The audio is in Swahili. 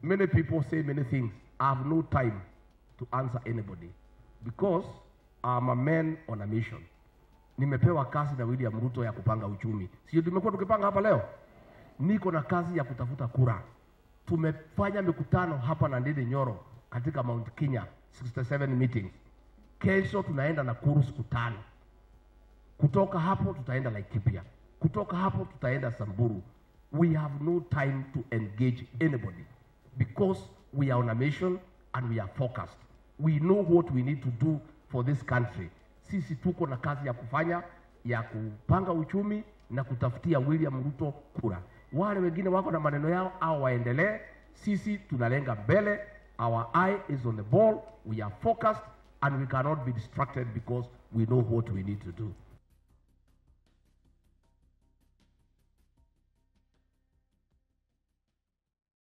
Many people say many things. I have no time to answer anybody because I'm a man on a mission. Nimepewa kazi na William Ruto ya kupanga uchumi, sio? Tumekuwa tukipanga hapa leo. Niko na kazi ya kutafuta kura. Tumefanya mikutano hapa na Ndindi Nyoro katika Mount Kenya 67 meetings. Kesho tunaenda Nakuru siku 5. Kutoka hapo tutaenda Laikipia. Kutoka hapo tutaenda Samburu. We have no time to engage anybody because we are on a mission and we are focused. We know what we need to do for this country. Sisi tuko na kazi ya kufanya ya kupanga uchumi na kutafutia William Ruto kura. Wale wengine wako na maneno yao au waendelee. Sisi tunalenga mbele. Our eye is on the ball. We are focused and we cannot be distracted because we know what we need to do.